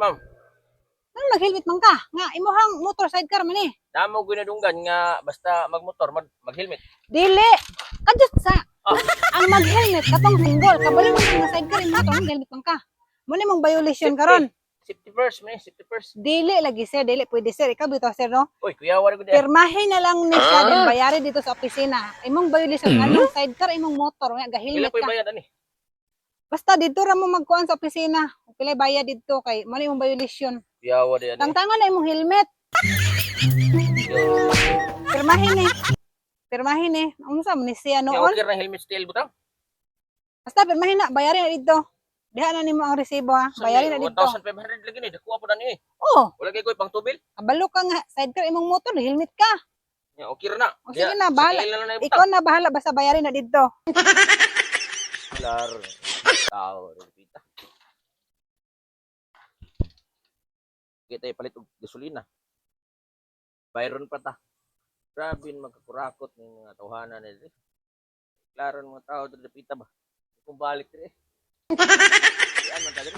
, ma'am. Ano, mag-helmet man ka? Nga imuhang motor sidecar man eh. Namo ginadunggan nga basta magmotor mag-helmet. Dili. Kadiyot sa. Ah. Ang mag-helmet katong single, kabalo man nga sidecar imong motor, mag-helmet man ka. Mo ni mong violation Safety. karon. Safety first, man, safety first. Dili lagi, sir, dili pwede, sir. Ikaw bitaw, sir, no? Uy, kuya, wala ko di. Pirmahin na lang ni siya din bayari dito sa opisina. Imong violation anong sidecar imong motor nga Pila ga-helmet po'y ka. bayad ani? Basta dito ra mo magkuan sa opisina. Pilay bayad dito kay mo ni imong violation. Kuya, wala ani. Tangtangan na imong helmet. Pirmahin eh. Pirmahin eh. Unsa man ni siya Ya, noon? okay ra helmet style butang. Basta pirmahin na, bayarin na dito. Diha na nimo ang resibo ha. Bayarin na dito. 1,500 lagi ni, dakuha po na ni. Oh, Wala kay koy pang tubil. kabalo ka nga sidecar imong motor, helmet ka. Ya, okay ra na. O, sige na, bahala. Sa na na ibutang. Ikaw na bahala, basta bayarin na dito. Klaro. Tao, repita. Sige tayo palit og gasolina. Byron pa ta. Grabe magkakurakot ng mga tawhana nila. Klaro ng mga tao diri dapita ba. Kung balik diri. Yan man ta diri.